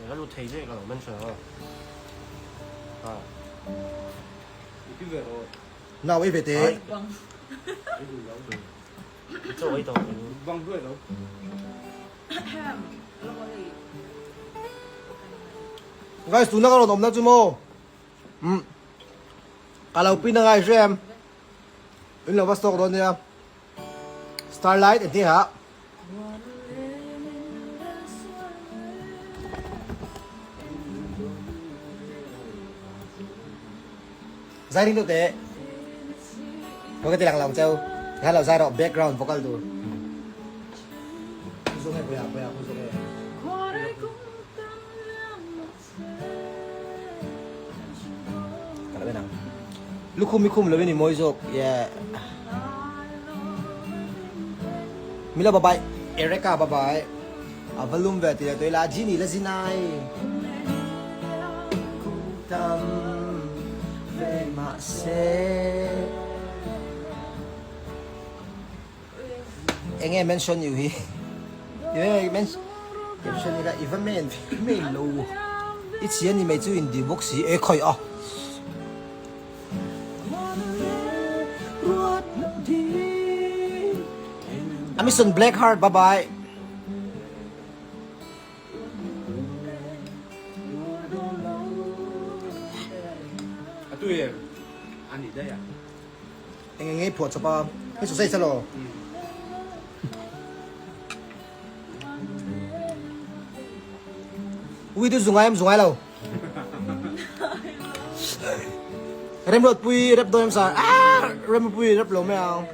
La lut thei zek ka lo mention ang a. Ha. Nau ei ve teh. Chaw ei tawh. Guys tuna ka rawn awmna chu maw umm ka lo pin angai hre em in lo va stock dawn nia starlight engtin hah. Zai ring deuh teh. Ka ti lang lo cheu. Kha lo zai rawh background vocal tur. Zung e puia puia khu zung e. Ka lo en ang. Lukhum i khum lo in i mawi zawk. Yeah. Mila bye bye. Ereka bye bye. A va lum ve ti le toi la Genie la zinai. Tam ve mahse. Enge mention you hi. Enge mention caption ila i va men men lo. I chhia ni mai chu in di bawk si e khawi a. Amison Black Heart bye bye. A tu em ani daih a. Eng eng nge phuah chawp a hei sausage a law. Ui tu zungai em zungai lo. Remruatpui rep dawn em sar ah Remruatpui rep lo mai ang.